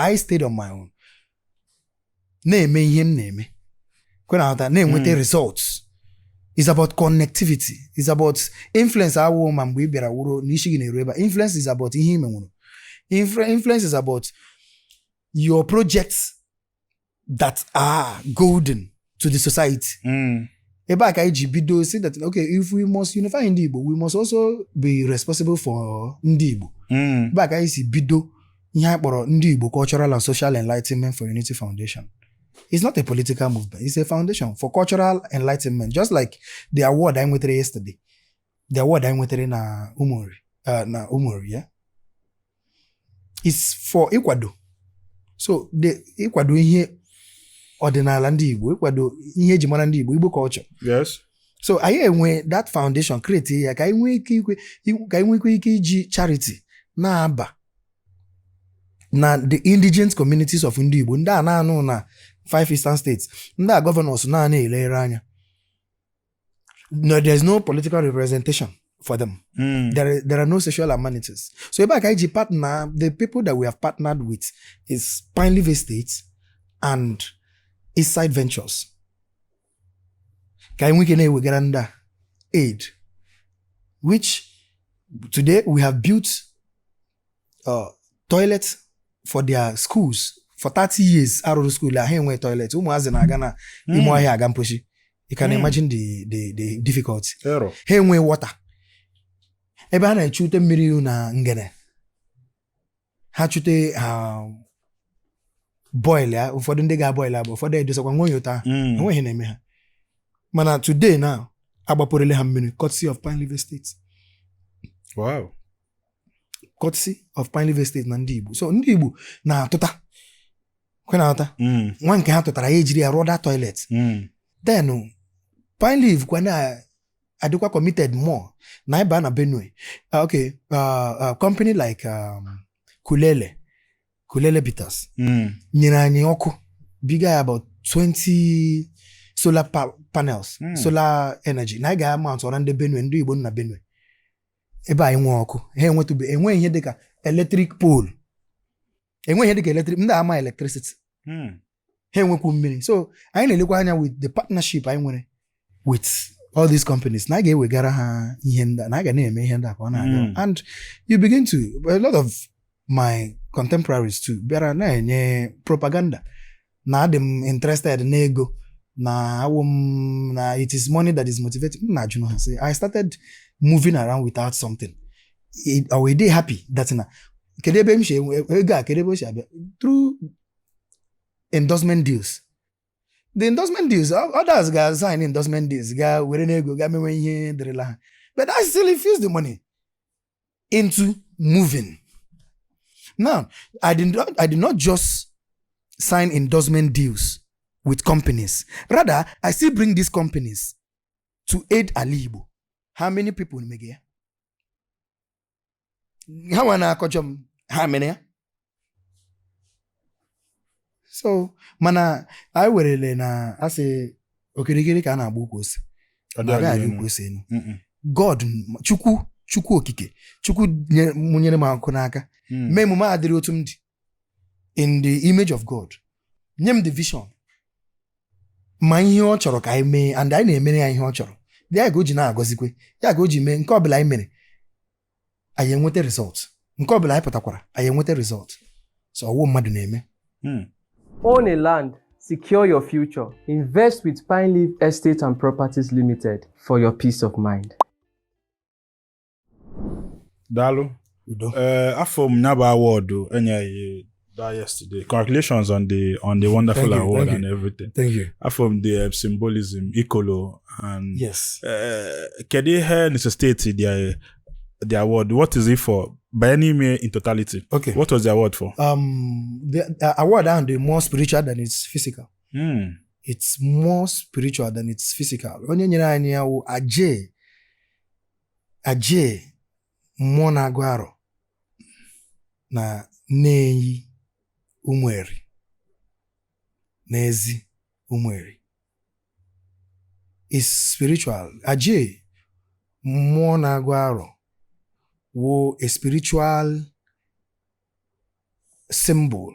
I stayed on my own na-eme ihe m na-eme, kwe na aghọta, na-enweta results. It's about connectivity, it's about influence. Awụ ma mgbe ị bịara wuru na isi gị na-eru ebe a. Influence is about ihe ị menwuru. Influence is about your projects that are golden to the society. Ebe a ka anyị ji bido si that, okay, if we must unify ndị Igbo, we must also be responsible for ndị Igbo. Ebe a ka anyị si bido ihe a kpọrọ Ndị Igbo Cultural and Social Enlightenment for Unity Foundation. It's not a political movement, it's a foundation for cultural enlightenment, just like the award anyị nwetara yesterday, the award anyị nwetara na Ụmụnri, na Ụmụnri, yeah? It's for ịkwado, so the ịkwado ihe ọdịnala ndị Igbo, ịkwado ihe eji mara ndị Igbo, Igbo culture. So anyị enwe that foundation, create ya ka anyị nwee ike ikwe, ka anyị nwekwa ike iji charity na-aba na the indigent communities of ndị Igbo, ndị a na-anụ na five eastern states, ndị a governors naanị elere anya. No, there is no political representation for them. There are no social amenities. So ebe a ka anyị ji partner, the people that we have partnered with is Pine Leaf Estate and Eastside Ventures, ka anyị nwee ike na-ewegara ndị a aid, which today we have built toilet for their schools. For 30 years arụrụ school a, ha enwe toilet. Ụmụazị na-aga na ime ọhịa aga mposhi. You can imagine the difficulty. Error. Ha enwe water, ebe a na-echute mmiri na ngene, ha chute, ha boil ya. Ụfọdụ ndị ga-aboil ya bụ ụfọdụ edosakwa nwe ụtọ ahụ. Enweghị na-eme ha. Mana today now, agbapụrụle ha mmiri, courtesy of Pine Leaf Estate. Courtesy of Pine Leaf Estate na ndị Igbo. So ndị Igbo na-atụta, kwe na-atụta. Nwa nke ha tụtara ya, ejiri ya rụọ that toilet. Then Pine Leaf kwa na adịkwa committed more na ịba na Benue. Okay, company like Kulele Bitters nyere anyị ọkụ biga ya about 20 solar panels, solar energy, na anyị ga-amount ọra ndị Benue, ndị Igbo nọ na Benue ebe anyị nwee ọkụ. Ha enwetụbe, enweghị ihe dịka electric pole, enweghị ihe dịka electric, ndị ama electricity. Ha enwekwu mmiri. So anyị na-elekwa anya with the partnership anyị nwere with all these companies na a ga-ewegara ha ihe ndị a, na a ga na-eme ihe ndị a ka ọ na-aga. And you begin to, a lot of my contemporaries too bịara na-enye propaganda na adị m interested n'ego, na awụ m na it is money that is motivating m. Na-ajụ ha sị, I started moving around without something. I will dey happy that na kedu ebe m si enwe ego a? Kedu ebe o si abịa? Through endorsement deals. The endorsement deals, others ga sign endorsement deals, ga were n'ego ga mewe ihe dịrịla ha, but I still infuse the money into moving. Now, I did not just sign endorsement deals with companies. Rather, I still bring these companies to aid Ali Igbo. How many people mege ya? Ha nwa na-akọjọ m, ha mere ya. So mana anyị werele na asị okirikiri ka a na-agba ukwu ose. Ọ na dị arị elu. Ukwu ose elu. God, Chukwu, Chukwu okike, Chukwu mụnyere m akụ n'aka, mee emume a dịrị otu m dị in the image of God, nye m the vision ma ihe ọ chọrọ ka anyị mee, and anyị na-emere ya ihe ọ chọrọ. Ya ka o ji na-agọzikwe ya, ka o ji mee nke ọbụla anyị mere, anyị enweta result. Nke ọbụla anyị pụtakwara, anyị enweta result. So ọwụ mmadụ na-eme. Own a land, secure your future. Invest with Pine Leaf Estate and Properties Limited for your peace of mind. Daalụ. Udo. Ee, afọ m ya bụ award enyeghị that yesterday. Congratulations on the wonderful Thank you, award thank and you. everything. Thank you. Afọ m the symbolism, ikolo and kedu ihe necessitate the award? What is it for? By any means, in totality. Okay. What was the award for? The award ahụ dị more spiritual than it's physical. It's more spiritual than it's physical. Onye nyere anyị ya wụ Aje, Aje mmụọ na-agụ arọ na Nneyi Ụmụeri n'ezi Ụmụeri is spiritual. Aje mmụọ na-agụ arọ wụ a spiritual symbol.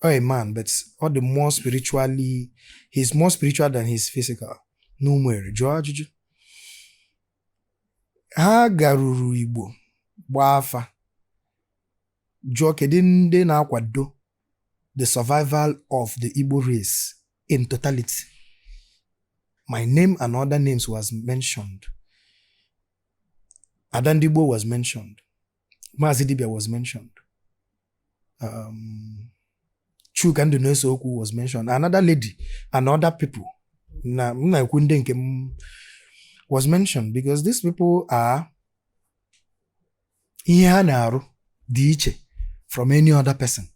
Ọ a man, but ọ dị more spiritually, he's more spiritual than he's physical. N'Ụmụeri, jụọ ajụjụ. Ha garuru Igbo gbaa afa, jụọ kedu ndị na-akwado the survival of the Igbo race in totality. My name and other names was mentioned. Adandigbo was mentioned. Maazị Dibia was mentioned. Chuka Ndunesookwu was mentioned. Another lady and other people. Na m na-ekwu ndị nke m was mentioned because these people are ihe ha na-arụ dị iche from any other person.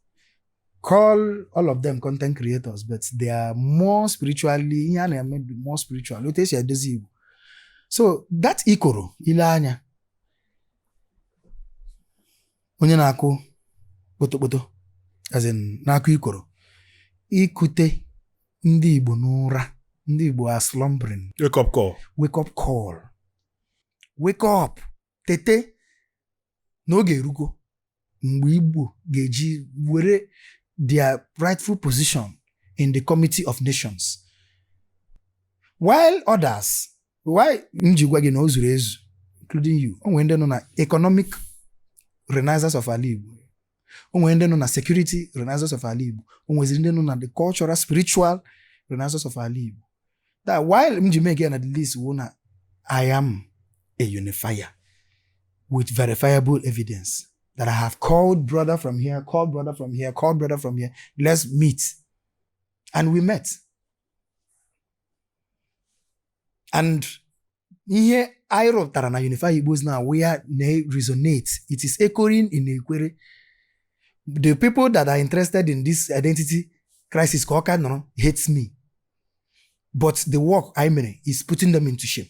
Call all of them content creators, but they are more spiritually, ihe a na-eme dị more spiritual. Otu esi edozi Igbo. So that ikoro ile anya onye na-akụ kpotokpoto, as in na-akụ ikoro, ikute ndị Igbo n'ụra, ndị Igbo are slumbering. Wake up call. Wake up call, wake up, tete n'oge erugo mgbe Igbo ga-eji were their rightful position in the Committee of Nations, while others, why m ji gwa gị na o zuru ezu, including you, o nwere ndị nọ na economic renaissance of ala Igbo, o nwere ndị nọ na security renaissance of ala Igbo, o nweziri ndị nọ na the cultural spiritual renaissance of ala Igbo. That while m ji make ya na the list wụ na I am a unifier with verifiable evidence that I have called brother from here, called brother from here, called brother from here. Let's meet. And we met. And ihe anyị rụpụtara na Unify Igbos now, we are na resonate. It is echoing in Ikwere. The people that are interested in this identity crisis ka ọ ka nọrọ hates me. But the work I mere is putting them into shame.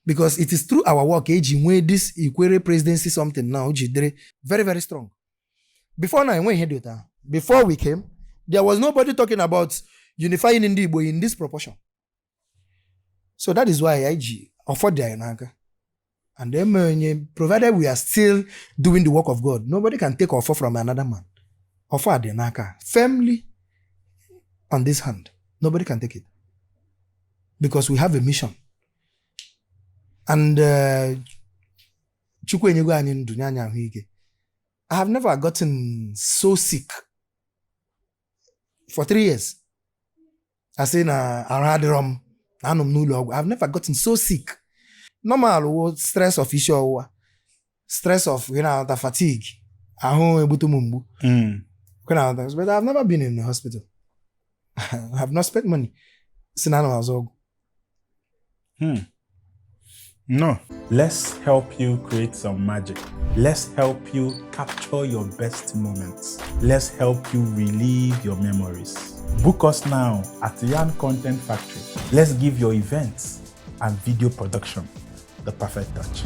Because it is through our work eji nwee this Ikwere presidency something now ji dịrị very very strong. Before now, enweghị ihe dị otu ahụ. Before we came, there was nobody talking about unifying ndị Igbo in this proportion. So that is why anyị ji ọfọ dị anyị n'aka. And eme onye, provided we are still doing the work of God, nobody can take ọfọ from another man. Ọfọ a dị n'aka firmly on this hand. Nobody can take it. Because we have a mission. And Chukwu enyego anyị ndụ, nye anyị ahụike. I have never gotten so sick for 3 years. Asị na arụ adịrọ m, na anọ m n'ụlọ ọgwụ. I've never gotten so sick. Normal wo stress of isi ọwụwa, stress of you know, the fatigue, ahụ egbute m mgbu. You know, but I've never been in the hospital. I have not spent money. Si na anọ m azụ ọgwụ. No. Let's help you create some magic. Let's help you capture your best moments. Let's help you relive your memories. Book us now at Yarn Content Factory. Let's give your events and video production the perfect touch.